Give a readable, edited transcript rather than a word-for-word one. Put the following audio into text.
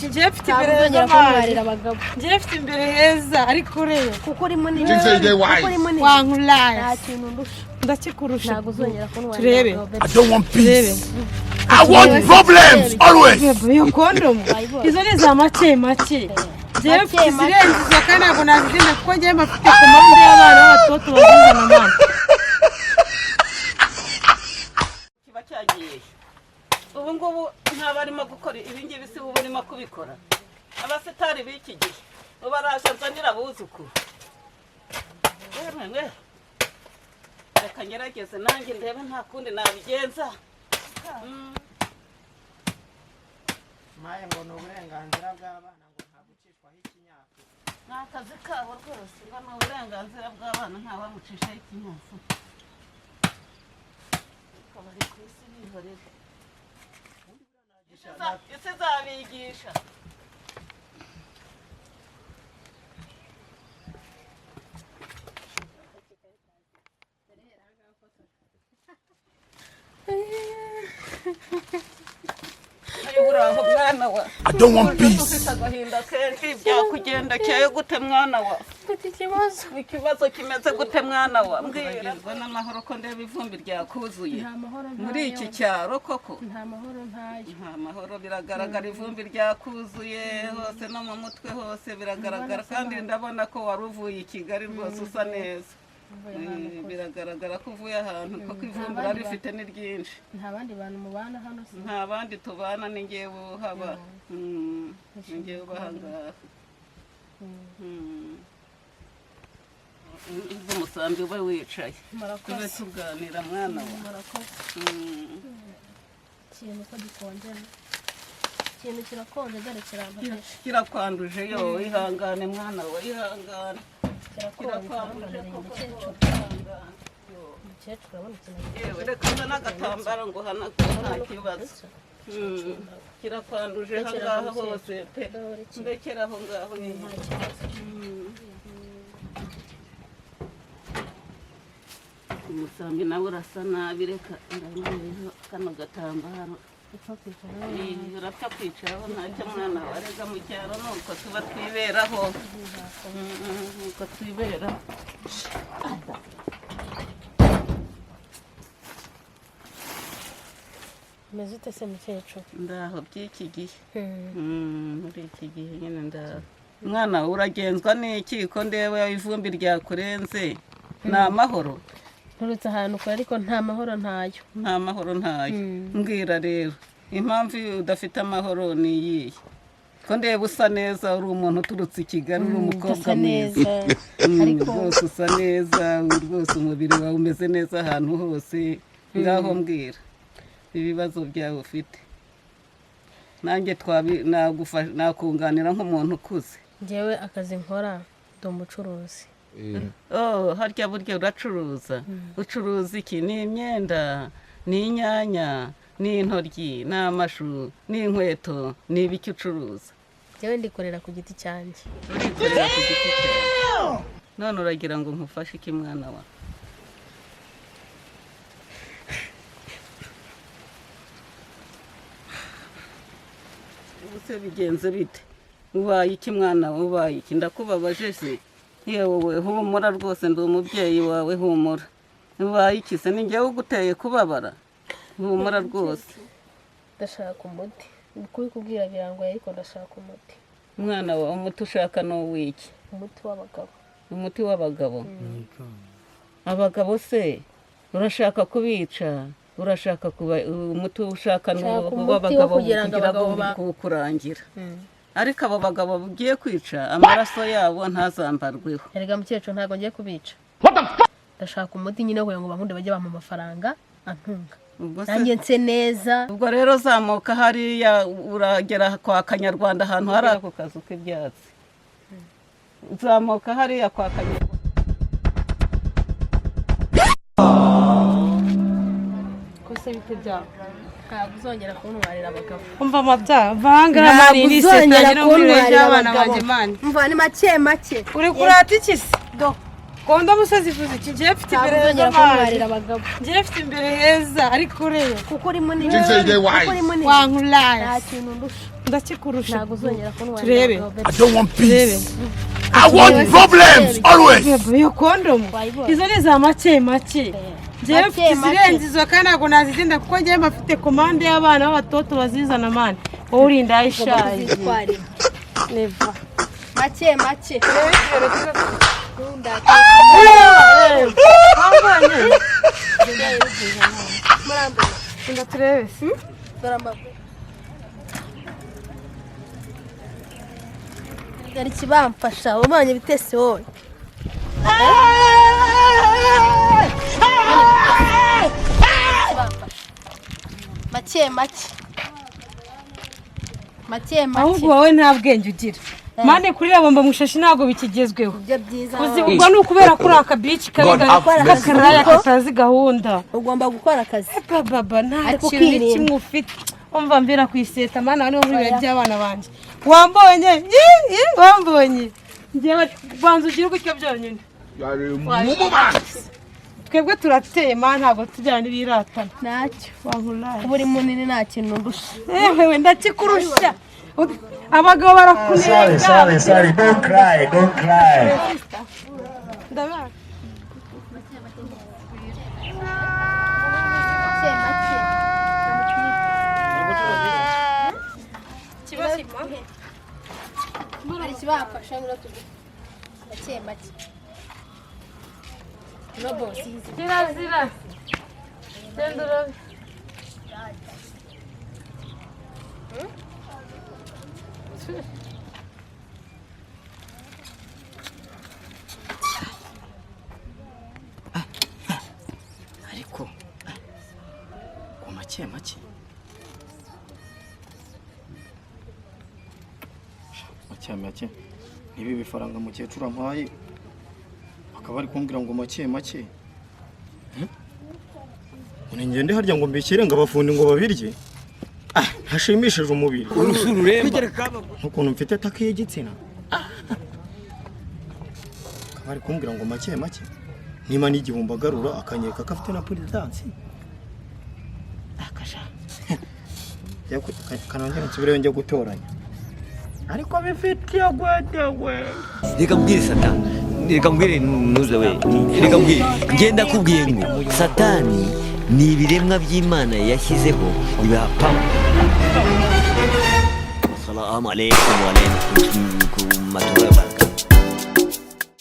Njyewe mfite Ntabwo imbere heza uzongera mani. kuntwarira abagabo. Njyewe mfite imbere heza, ariko ureba. Kuko uri munini. Things say they Kuko wise. uri munini. Wankuraya. Nta kintu ndusha. Ndakikurusha. Ntabwo uzongera kuntwarira Turebe. abagabo. I don't want Turebe. peace. I want problems always. Yego, iyo kondomu Wayibonye. izo ni za make make. Njyewe mfite Make make. izirenze izo kandi ntabwo nazizina, kuko njyewe mfite komande y'abana b'abatoto bazizana mani. Kiba cyagiye. Ubu ngubu ntabarimo gukora ibi ngibi, si ubu urimo kubikora. Abasitari b'iki gihe ubu araje nzanira abuzukuru. Yemwe mwe, reka ngerageze nanjye ndebe, nta kundi nabigenza. Maye, ngo ni uburenganzira bw'abana, ngo nta gucishwaho ikinyafu. Ni akazi kabo rwose, ngo ni uburenganzira bw'abana, ntawamucishaho ikinyafu. Ariko bari ku isi bihorere. Isi izabigisha. Uraho mwana wa? I don't want peace. Ufite agahinda kenshi, byakugendekeye gute mwana wa? Mfite ikibazo. Ikibazo kimeze gute mwana wa? Mbwira n'amahoro, ko ndeba ivumbi ryakuzuye Nta mahoro ntayo. muri iki cyaro koko. Nta mahoro ntayo. Nta mahoro, biragaragara, ivumbi ryakuzuye hose no mu mutwe hose biragaragara. Kandi ndabona ko wari uvuye i Kigali rwose, usa neza. Biragaragara ko uvuye ahantu koko ivumbi urarifite ni ryinshi. Nta bandi bantu mubana hano se? Nta bandi tubana, ni njyewe uhaba. Ni njyewe uba aha ngaha. Uzi umusambi ube wicaye, tube Murakoze. tuganira mwana wa. Murakoze. Ikintu ko gikonje, ikintu kirakonje, dore kirampapesha. Kirakwanduje yo, ihangane mwana wa, ihangane. Kirakonje. Kirakwanduje Urabona koko. umukecuru. Ihangane. Yo. Umukecuru, urabona ikintu? Yewe, reka nza n'agatambaro ngo uhanagure, nta kibazo. Kirakwanduje aha ngaha hose pe. Ndekera aho ngaho nyine. Nta kibazo. Umusambi nawe urasa nabi, reka ndambuyeho kano gatambaro. Upfa kwicara. Urapfa kwicaraho ntacyo mwana wa. Rega mu cyaro nuko tuba twiberaho. Nuko twiberaho. Umeze ute se mukecuru? Ndaho by'iki gihe. Muri iki gihe nyine ndaho mwana we. Uragenzwa n'iki ko ndeba ivumbi ryakurenze? Ni amahoro? Nturutse ahantu kure, ariko nta mahoro ntayo. Nta mahoro ntayo. Mbwira rero, impamvu udafite amahoro ni iyihe, ko ndeba usa neza, uri umuntu uturutse i Kigali, uri umukobwa Ndasa mwiza? neza, ariko Rwose usa neza rwose, umubiri wawe umeze neza ahantu hose. Ngaho mbwira ibibazo byawe ufite, nanjye nakunganira nk'umuntu ukuze. Ngewe akazi nkora, ndi umucuruzi. Oh, harya burya uracuruza? Ucuruza iki? Ni imyenda, ni inyanya, ni intoryi, ni amashu, ni inkweto, ni ibiki ucuruza? Ngewe ndikorera ku giti cyanjye. Urikorera ku giti cyawe. None uragira ngo nkufashe iki mwana wa? Ubu se bigenze bite? Ubaye iki mwana we? Ubaye iki? Ndakubabaje se? Yewe we, humura rwose, ndi umubyeyi wawe, humura. Ubaye iki se? Ni njyewe uguteye kubabara? Humura rwose. Ndashaka umuti. Kubikubwira birangoye, ariko ndashaka umuti. Mwana wawe, umuti ushaka ni uw'iki? Umuti w'abagabo. Umuti w'abagabo? Abagabo se urashaka kubica? Urashaka kuba umuti ushaka ni Nshaka umuti wo uw'abagabo kugira ngo kugira abagabo ngo kuwukurangira? Ariko abo bagabo ugiye kwica, amaraso yabo ntazambarweho. Erega mukecuru, ntabwo ngiye kubica. Ndashaka umuti nyine kugira ngo bankunde, bajye bampa amafaranga antunga. Ubwo se Nanjye nse neza. Ubwo rero zamuka hariya, uragera kwa Kanyarwanda, ahantu hari ako kazu k'ibyatsi. Zamuka hariya kwa Kanyarwanda. Ko se bite byawe? Ntabwo uzongera kuntwarira abagabo. Umva amabya vanga. Ntabwo Mani ni uzongera seta muri kuntwarira abana abagabo. banjye mani. Mva, ni make make. Uri kurata iki se? Do. Kondomu se zivuze iki? Ngiye mfite Ntabwo imbere heza uzongera mani. kuntwarira abagabo. Ngiye mfite imbere heza, ariko ureba. Kuko uri munini. Things say they Kuko wise. uri munini. Wankuraya. Nta kintu ndusha. Ndakikurusha. Ntabwo uzongera kuntwarira Turebe. abagabo. I don't want peace. I want problems always. Bebe, iyo kondomu. Wayibonye. Izo ni za make make. Ngewe Make mfite make. izirenze izo kandi ntabwo nazizinda kuko ngewe mfite komande y'abana b'abatoto bazizana mani. Wowe uri indaya Ugomba ishaje. kuzitwarira. Neva. Make make. Nkunda. Wambonye? Murambuye. Inda turebe. Dore amaguru. Dore ikibamfasha ubonye bitese wowe. Ikibamfasha. Make make. Make make. Ahubwo wowe nta bwenge ugira. Mane kurira bomba mu ishashi ntabwo bikigezweho. Ibyo byiza. Uzi ubwo ni ukubera kuri aka bici God have mercy. kakaraya katazi gahunda. Ugomba gukora akazi. Baba nta Ariko kintu ukirinda. kimwe ufite. Umva mvira ku iseta mana niwo muri bihe by'abana banjye. Wambonye? Ii, ii, wambonye. Njyewe banza ugire gutyo byonyine. You are a mumu man. Twebwe turateye mana ntabwo tujyana n'ibiratana. Ntacyo. Wankuraye. Kuba uri munini nta kintu ndusha. Ewe ndakikurusha. Abagabo barakunenga. Sorry, sorry, sorry. Don't cry, don't cry. Ndabana. Make make. Hari ikibamfasha ngo tuguhe. Make make. No boss. Kirazira. Genda urabe. Ariko ku make make make make, niba ibifaranga mukecuru ampaye bakaba bari kumbwira ngo make make. Ngo ngende harya ngo mbishyire ngo abafundi ngo babirye. Ah, ntashimishije umubiri nk'ukuntu mfite taki y'igitsina. Akaba ari kumbwira ngo make make, niba n'igihumbi agarura akanyereka ko afite na puridansi akasha kanongera nsubireyo njye gutoranya ariko bifitiye gwedewe. Reka mbwire Satani, reka mbwire ntuze we, reka mbwire ngenda kubwiye ngo Satani ni ibiremwa by'Imana yashyizeho bibaha power. Assalamu alaikum wa alaikum.